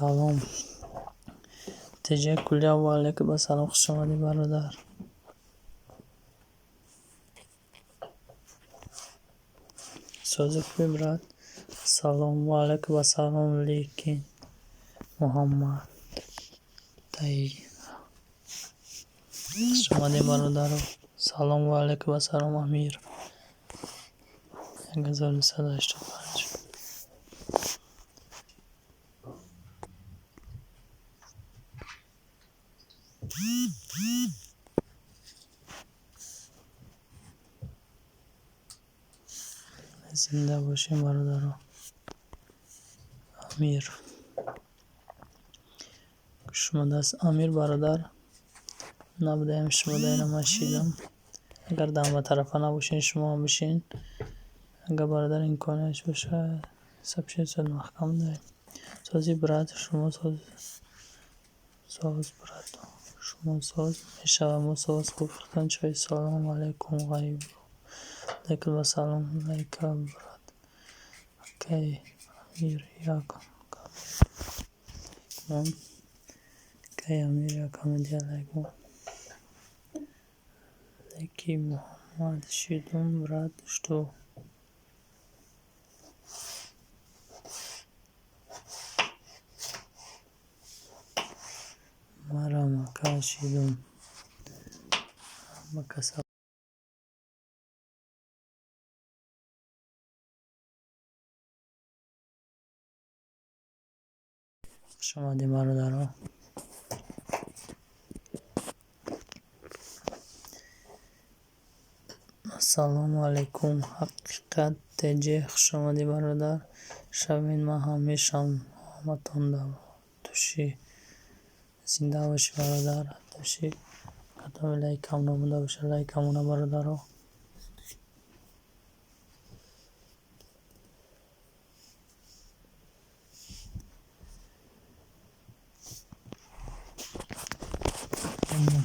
Салом. Теҷа Кулия, ва алайкум ассалом, хуш омадӣ, бародар. Сози хуби, брат. Салом ва алайкум ассалом, лекин Муҳаммад Таи. Хуш омадем, бародаро. Салом ва алайкум ассалом, Амир. 1985. Зинда бошем, бародаро. Амир. Шумодаст, Амир бародар. Набудаем шумо даина, ман шидам. Агар даъватарафа набошен, шумо ҳам бишин. Агар бародар имкониятш боша, сабшед маҳкам дай. Сози, брат, шумо соз, соз, брат. Шумо соз мешава, мо соз, хуб худтон чой. Салом алайкум, ғайб. Алайкум ассалом, лайка, брат. Акай Амир, як мон. Акай Амир, як комедия лайк мон. Леки Муҳаммад шидум, брат, что? Марам ака шидум. Ҳама хуш омадем, бародаро. Ассалому алайкум, Ҳақиқат ТЖ, хуш омадӣ, бародар. Шавед, ман ҳам мешавам ҳаматон души. Зинда бошӣ, бародар. Души. Кадоме лайкам намуда боша, лайкамона, бародаро.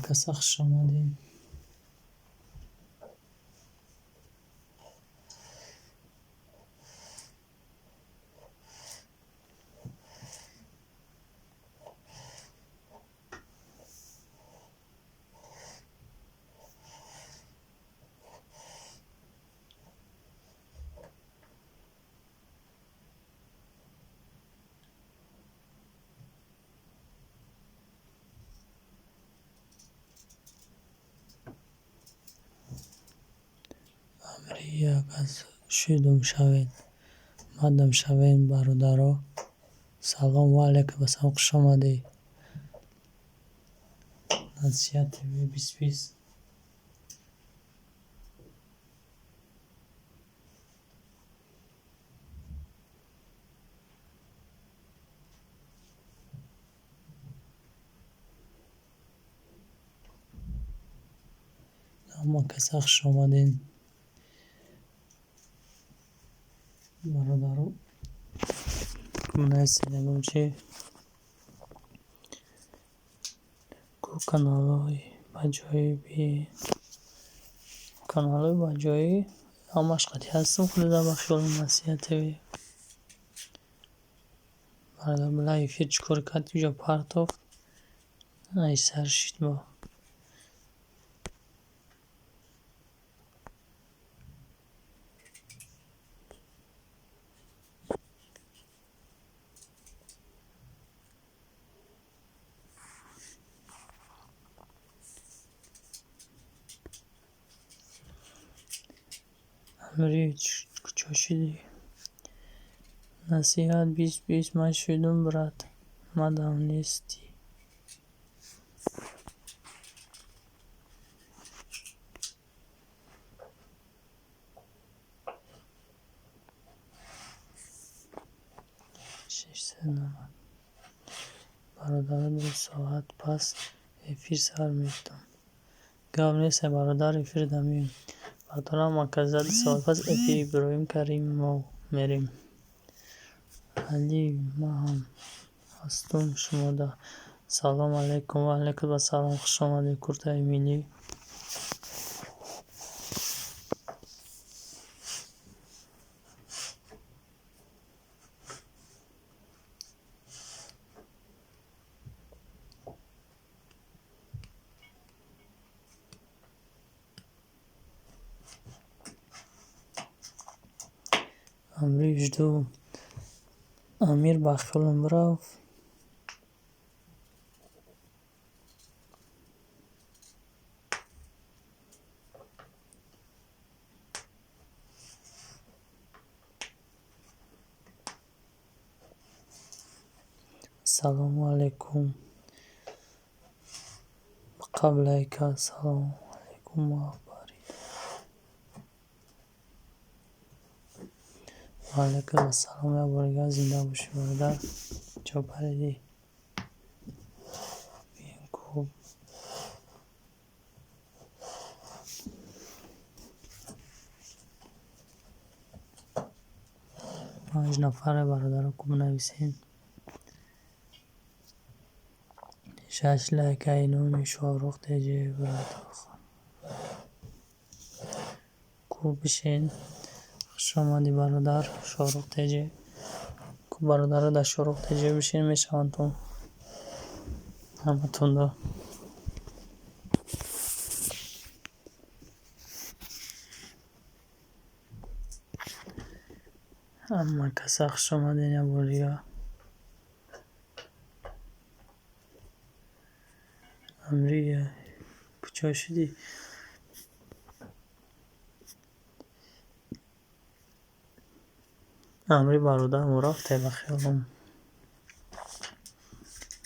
Каса хуш омадем. Амри як аз шудум шавед. Мадам шавед, бародаро. Салом ва алайкум ассалом, хуш омадӣ. Насиҳат ТВ 2020. Ҳама каса хуш омадед. Бародаро. Мунасиб ягон чи ку каналҳои ба ҷои би каналҳои ба ҷои ҳамаш қатъи ҳастам, худода ба хиёли Насиҳат ТВ. Бародар, била эфир чӣ кор кард, иҷо партофт. Ай сар шид бо. Амри, куҷо шудӣ? Насиҳат 2020, ман шудум, брат. Мадам нестӣ. 690. Бародаро, 2 соат пас эфир сар метам. Гап нест, бародар, эфир дамиём. Бародарам, марказа 2 соат пас эфир Иброҳим Каримов мерем. Али, ман ҳам ҳастум шумода. Салом алайкум, ва алайкум ассалом, хуш омадед, куртаи миллӣ. Амри жду. Амир ба хиёлам рафт. Ассалому алайкум. Қаблайка ассалому алайкум. Ва алайкум ассалом. Як бори дигар зинда бошӣ, бародар. Чо паридӣ? Хуб. Панҷ нафаре, бародаро, ку бинависен. Шаш лайкаи номи Шоҳрух Теҷи, брат. Ку бишен. Хуш омадӣ, бародар Шоҳрух Теҷи. Ку, бародаро, дар Шоҳрух Теҷи бишен, мешаванд ҳаматонда. Ҳама каса хуш омаден як бори дигар. Амри, куҷо шудӣ? Амри бародарам рафте ба хиёлам.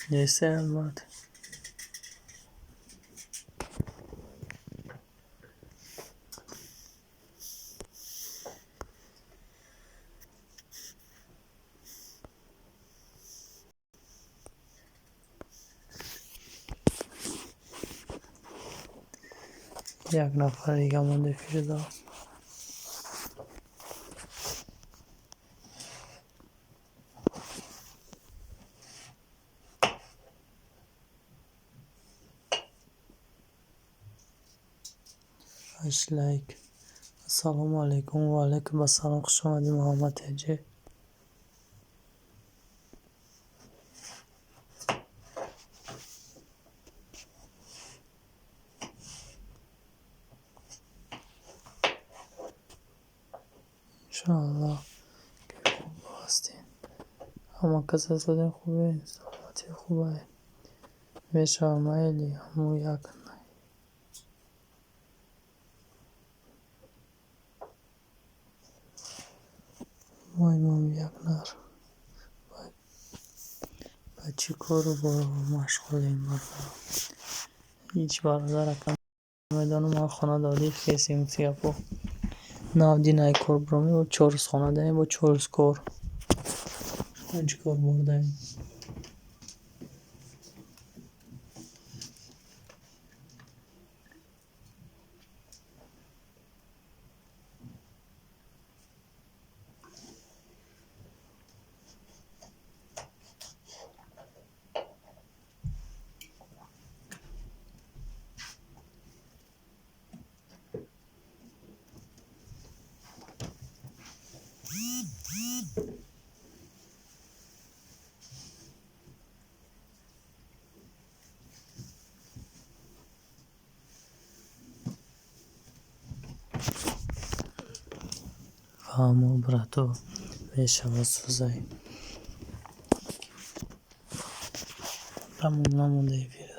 Несте, албат. Як нафар дига монда фирда. Ҳашт лайк. Ассалому алайкум. Ва алайкум ассалом. Хуш омадӣ, Муҳаммад Теҷи. Иншоаллоҳ, ки хуб ҳастем. Ҳама кас ҳастем, хубем, саломатӣ хубай. Мешава, майли, ҳамун як моимам як нар. Ба чӣ кору бор машғулем, бародар? Ҳеҷ, бародар, ака, намедонам, ман хона додӣ хесем гапо. Нав динай кор биромем, 4 рӯз хона даем, бо 4 рӯз кор. Панҷ кор бурдаем. Фаҳмо, брато, мешавад, сӯзай. Тамом намонда эфир.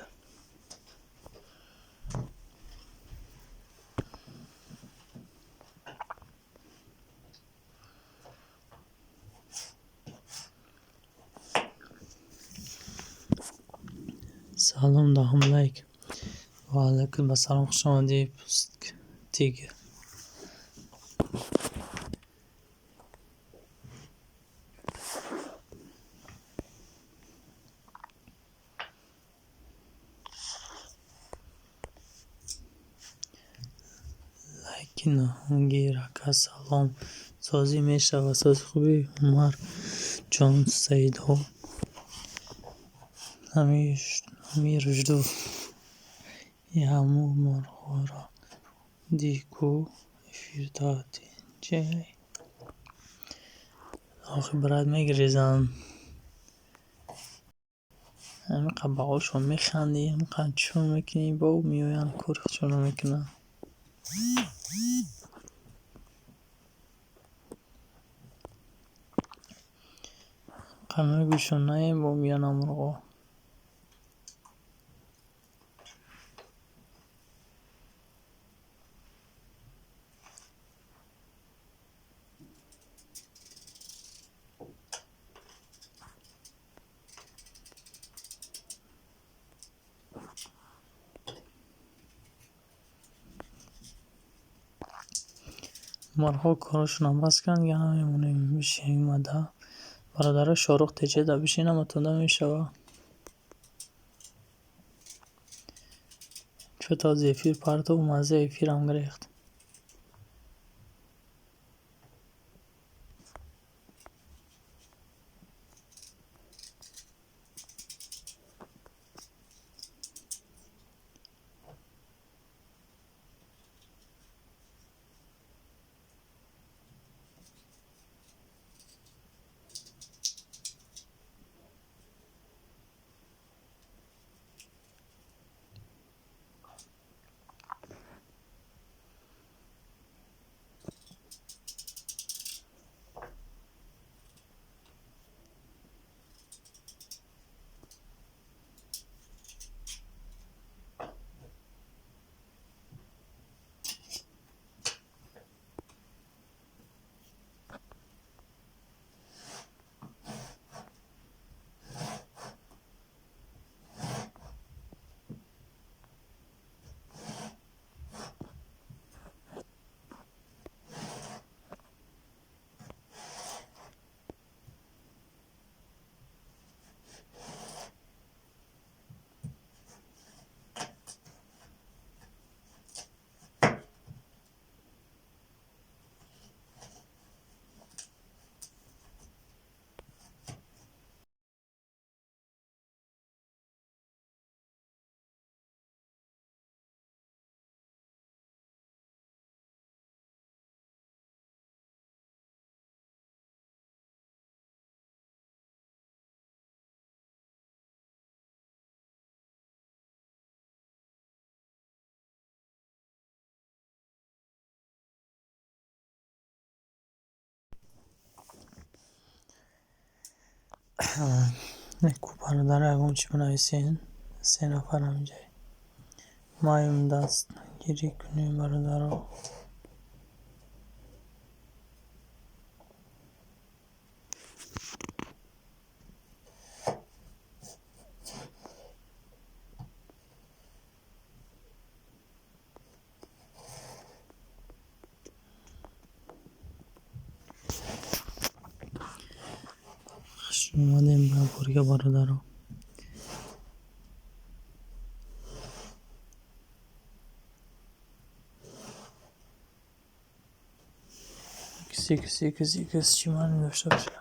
Салом, даҳум лайк. Ва алайкум ассалом, хуш омадӣ, Тигр. Лайки наҳум гир, ака, салом. Созӣ, мешавад, сози хубӣ, Умар ҷон Саидҳо. Амир жду. Ҳамун мурғҳоро дидӣ ку эфирда тинҷай. Охи, брат, мегирезанд. Ҳамиқа ба ҳолшон механдӣ, ҳамиқа чун мекунӣ, бо меоянд, кори худшонро мекунанд. Қамои гӯшонаем бо миёнамурғо. Марҳо корашонам бас карданд, дига намемонем бишинем мада. Бародаро, Шоҳрух теҷеда бишинам, атонда мешава. Чӯ то зефир партов, маззаи эфирам гирехт. Ку бародаро, ягон чӣ бинависен. Се нафар ҳаминҷа. Маем дастгирӣ кунем, бародаро. Хуш омадем ба борга, бародаро. Икс икс икс икс чӣ маъне дошта бошад?